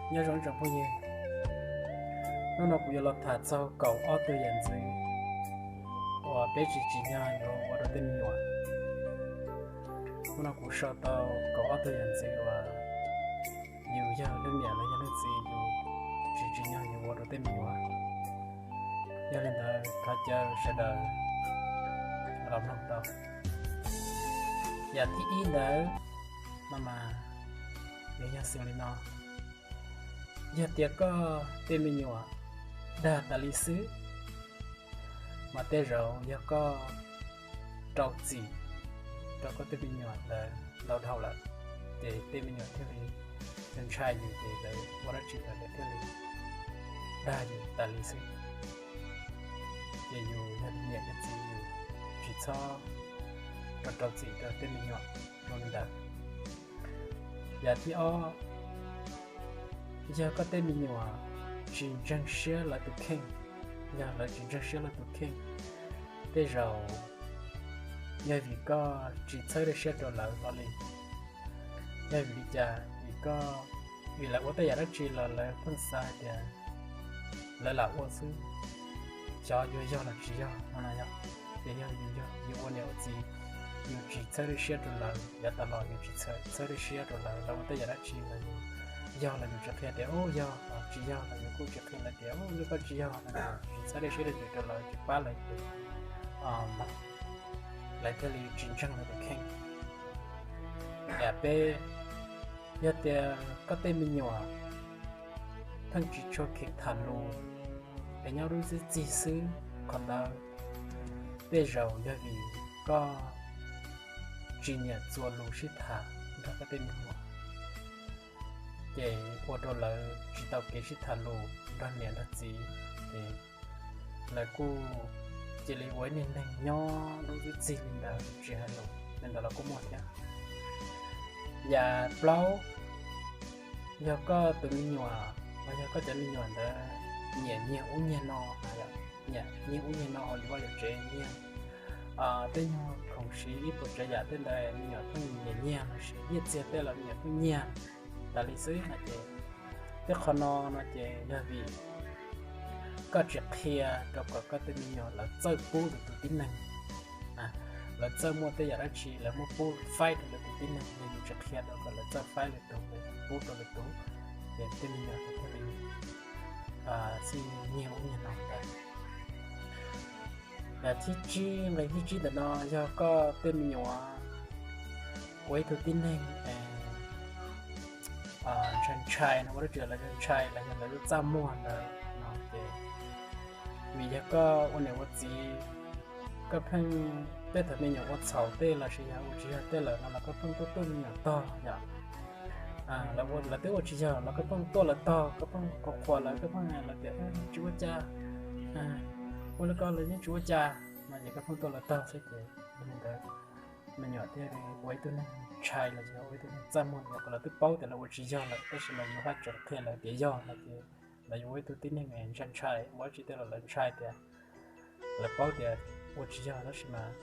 Nyob zoo tsoom phooj ywg, hnub no kuv yuav los tham txog kaum ob tug yam ntxwv uas peb tsis tsim nyog yuav ua rau tej me nyuam. Hnub no kuv sau tau kaum ob tug yam ntxwv uas yus yog leej niam los yog leej txiv yus tsis tsim nyog yuav ua rau tej me nyuam. Yog li ntawd thov caw sawv daws los mloog tau. Yam thib ib ntawd no mas nws yog xws li no: yog tias koj tej me nyuam dag tas li xwb, mas tej zaum yog koj rau txim rau koj tej me nyuam ntawd ntau dhau lawm, ces tej me nyuam thiaj li ntshai yus, ces lawv ua dab tsi los lawv thiaj li dag yus tas li xwb. Ces yus yog niam yog txiv yus tsis txhob rau rau txim rau tej me nyuam zoo li ntawd. Yam thib ob, yog koj tej me nyuam tsis ntseeg siab lawv tus kheej, yog lawv tsis ntseeg siab lawv tus kheej, tej zaum yog vim koj tsis txhawb dej siab rau lawv hlo li. Yog vim li cas? Vim koj, vim lawv ua tej yam dab tsi los lawv pheej xav hais tias lawv lam ua xwb, xyov yuav yog los tsis yog no na yom. Ces yog yus, yog yus ua niam ua txiv, yus tsis txhawb dej siab rau lawv, yav tas los yus tsis txhawb dej siab rau lawv, lawv ua tej yam dab tsi los yus yog los yus tsis qhia tias ub yog, tsis yog los yus kuj tsis qhia lawv tias ub koj tsis yog no, tsis txhawb dej siab dej ntsws rau lawv, tsis pab lawv ces lawv thiaj li tsis ntseeg lawv tus kheej. Yam peb, yog tias koj tej me nyuam pheej tsis tshua kheev tham lus es nyob dub txib txig xwb, qhov ntawd tej zaum yog vim koj tsis nyiam txuas lus sib tham nrog koj tej me nyuam, ces ua rau lawv tsis tau kev sib tham lus nrog niam nrog txiv, ces lawv kuj cia li ua ib niag neeg nyob dub txib txig li ntawd tsis hais lus li ntawd los kuj muaj thiab. Yam plaub, yog koj tus me nyuam los yog koj cov me nyuam ntawd nyiam nyiag ub nyiag no, nyiam nyiag ub nyiag no hauv yus vaj yus tsev, nyiag tej nyuag khoom siv ib puas tsav yam tej ntawd me nyuam pheej nyiam nyiag, los sis nyiaj txiag tej los me nyuam pheej nyiag tas li xwb no ces tej qhov no no ces yog vim koj tsis qhia rau kom koj tej me nyuam lawv txawj pub lwm tus tib neeg, lawv txawj muaj tej yam dab tsi lawv muab pub faib rau lwm tus tib neeg, yog yus tsis qhia rau kom lawv txawj faib lwm tus, pub rau lwm tus, ces tej me nyuam thiaj li xij nyiag ub nyiag no ntawd. Yam thib tsib, nqe thib tsib ntawm no, yog koj tej me nyuam ua ib tug tib neeg ntshai ntshai no, ua dab tsi los ntshai los yog lawv lub txaj muag ntawd no ces vim yog koj ua niam ua txiv, koj pheej, tej thaum me nyuam ua txhaum tej los sis yog ua tsis yog tej lawm no los koj pheej tuaj tuaj me nyuam tog yom. Lawv twb ua tsis yog los koj pheej tuaj lawv tog, koj pheej qhuas qhuas lawv, koj pheej lawv tias tsis ua cas, ua li ko los yeej tsis ua cas no ces koj pheej tuaj lawv tog xwb ces li ntawd me nyuam thiaj ua ib tug neeg ntshai los yog ua ib tug neeg txaj muag, yog kom lawv twb paub tias lawv ua tsis yog lawm tab sis mas yus haj tseem qhia lawv tias yog no ces lawv yuav ua ib tug tib neeg ntshai ntshai, ua dab tsi tej los lawv ntshai tias, lawv paub tias ua tsis yog tab sis mas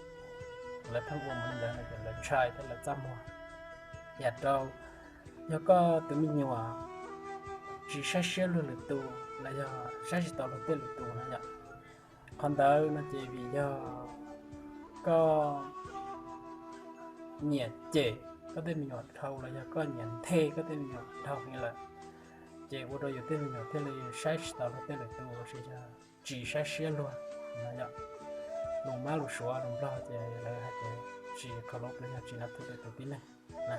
lawv pheej ua mus li ntawd no ces lawv ntshai thiab lawv txaj muag. Yam rau, yog koj tus me nyuam tsis saib siab luag lwm tus los yog saib tsis taus luag tej lwm tus no yom. Qhov ntawd no ces vim yog koj nyiam cem koj tej me nyuam dhau los yog koj nyiam nthe koj tej me nyuam dhau heev lawm, ces ua rau yus tej me nyuam thiaj li saib tsis taus luag tej lwm tus los sis yog tsis saib siab luag no yom. Lus mab lus suav lus nplog ces lawv hais tias tsis kho lov los yog tsis nab thu lwm tus tib neeg na.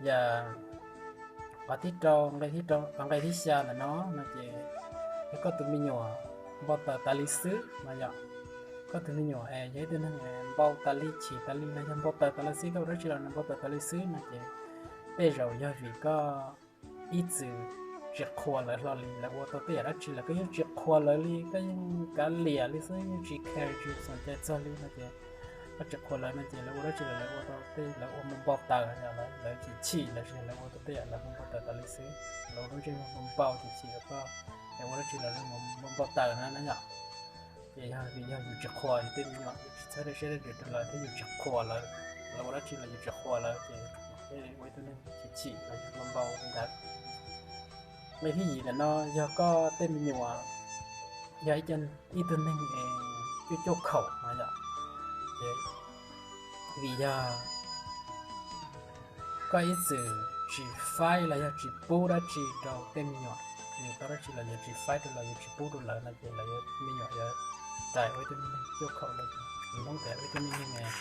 Yam qhov thib rau, nqe thib rau, nqe thib xya ntawm no no ces yog koj tus me nyuam npau taws tas li xwb no yom. Koj tus me nyuam es yog ib tug neeg npau tas li, chim tas li los yog npau taws tas li xwb, koj ua dab tsi los nws npau taws tas li xwb no ces tej zaum yog vim koj ib txwm tsis qhuas lawv hlo li, lawv ua tau tej yam dab tsi los koj yeej tsis qhuas lawv li, koj yeej kav liam li xwb, yeej tsis care tsis xom cai txog li no ces koj tsis qhuas lawv no ces lawv ua dab tsi los lawv ua tau tej, lawv ua npau taws, lawv chim chim los sis lawv ua tau tej yam lawv npau taws tas li xwb, lawv ua lub ntsej muag npau chim chim rau koj, es ua dab tsi los lawv npau taws na na yom. Ces yog vim yog yus tsis qhuas yus tej me nyuam, yus tsis txhawb dej siab dej ntsws rau lawv thiab yus tsis qhuas lawv, lawv ua dab tsi los yus tsis qhuas lawv ces ua ib tug neeg chim chim los yog npau npau li ntawd. Nqe thib yim ntawm no, yog koj tej me nyuam yog ib tug neeg cuaj cuaj khaum no yom, ces vim yog koj ib txwm tsis faib los yog tsis pub dab tsi rau tej me nyuam, yus tau dab tsi los yus tsis faib rau lawv, yus tsis pub rau lawv no ces lawv me nyuam yuav rais ua ib tug neeg cuaj khaum los, Hmoob tias ua ib tug neeg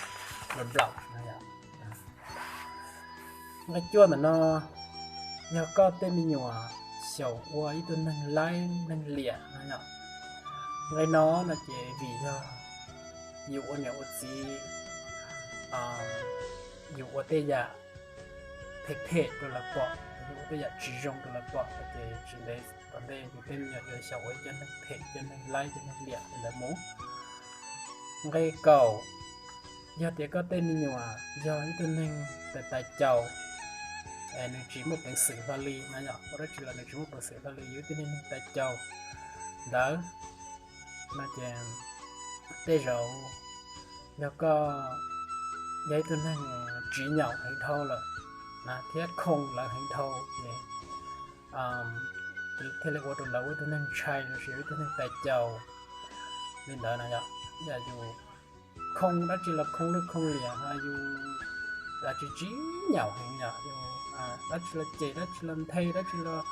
nplaum nplaum no yom. Nqe cuaj ntawm no, yog koj tej me nyuam xyaum ua ib tug neeg laib neeg liam no yom. Nqe no no ces vim yog yus ua niam ua txiv, yus ua tej yam phem phem rau lawv pom, yus ua tej yam tsis zoo rau lawv pom no ces tsis ntev tom ntej yus tej me nyuam yuav xyaum ua ib cov neeg phem, cov neeg laib, cov neeg liam li ntawd mus. Nqe kaum, yog tias koj tej me nyuam yog ib tug neeg tais tais caus, es nws tsis muaj peev xwm hlo li no yom, ua dab tsi los nws tsis muaj peev xwm hlo li, yus ib tug neeg tais caus ntawd no ces tej zaum yog koj yog ib tug neeg tsim nyom heev dhau lawm na thiab khoo lawv heev dhau ces thiaj li ua rau lawv ua ib tug neeg ntshai los sis ua ib tug neeg tais caus li ntawd na yom. Yam yus khoo dab tsi los khoo lwj khoo liam, yus tsis tsim nyom heev yom, yus dab tsi los cem, dab tsi los nthe, dab tsi los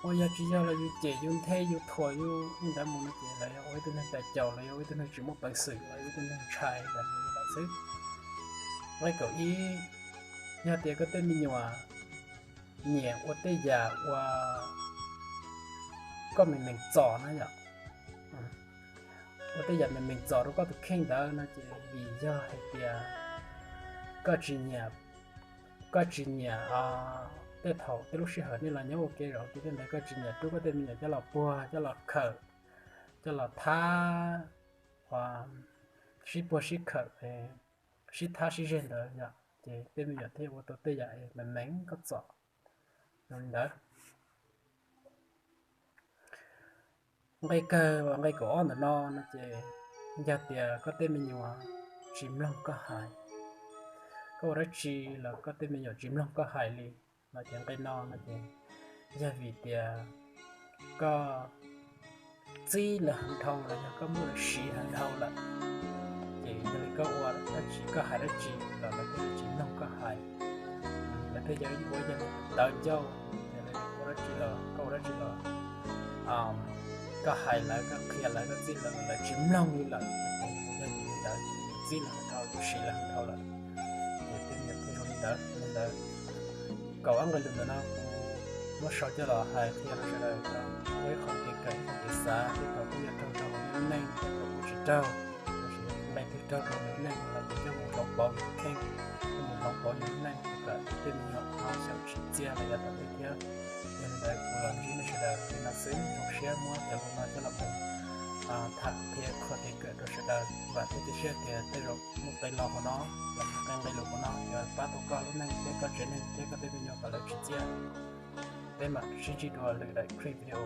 ua yog tsis yog los yus cem yus nthe yus thuam yus li ntawd mus no ces lawv yog ua ib tug neeg tais caus, lawv yog ua ib tug neeg tsis muaj peev xwm, lawv yog ib tug neeg ntshai ntawd xwb. Nqe kaum ib, yog tias koj tej me nyuam nyiam ua tej yam uas koj meem meem txom na yom, ua tej yam meem meem txom rau koj tus kheej ntawd no ces vim yog hais tias koj tsis nyiam, koj tsis nyiam tej thaum tej lub sij hawm nej los nyob ua ke zaum ua ke tej ntawd koj tsis nyiam rub koj tej me nyuam coj los puag, coj los khawm, coj los thab, uas sib puag sib khawm, sib thab sib zeg ntawd yom, ces tej me nyuam thiaj ua tau tej yam meem meem koj txom li ntawd. Nqe kawg uas nqe kaum ob ntawm no no ces yog tias koj tej me nyuam tsis mloog koj hais, koj ua dab tsi los koj tej me nyuam tsis mloog koj hais li no ces nqe no no ces yog vim tias koj txib lawv heev dhau los yog koj muab lawv siv heev dhau lawm, ces yog li koj ua dab tsi koj hais dab tsi los lawv thiaj li tsis mloog koj hais. Lawv thiaj yog ua yog tawv ncauj, yog lawv ua dab tsi los koj ua dab tsi los koj hais lawv, koj qhia lawv, koj txib lawv, lawv tsis mloog li lawm. Yog li ntawd txib lawv heev dhau, siv lawv heev dhau lawm, ces tej me nyuam thiaj zoo li ntawd. Li ntawd, kaum ob nqe lus ntawm no kuv muab sau coj los hais qhia rau sawv daws tau ua ib qho kev kawm, ib qho kev xav, tej thaum kuj yog raug rau hauv lub neej, tej thaum kuj tsis raug, tab sis nqe twg raug rau yus lub neej los yus coj mus hloov pauv yus tus kheej, coj mus hloov pauv yus lub neej kom tej me nyuam ho xyaum tsim txiaj los yav tom ntej thiab. Yog li ntawd kuv los ntsib nej sawv daws li no xwb, zoo siab muab cov lus no coj los mus tham qhia qhov kev kawm rau sawv daws. Vam thiab cia siab tias tej zaum mus qe los hauv no los mus qe nqe lus hauv no yuav pab tau koj lub neej thiab koj tsev neeg thiab koj tej me nyuam kom lawv tsim txiaj. Peb mam sib ntsib dua lwm daim clip video.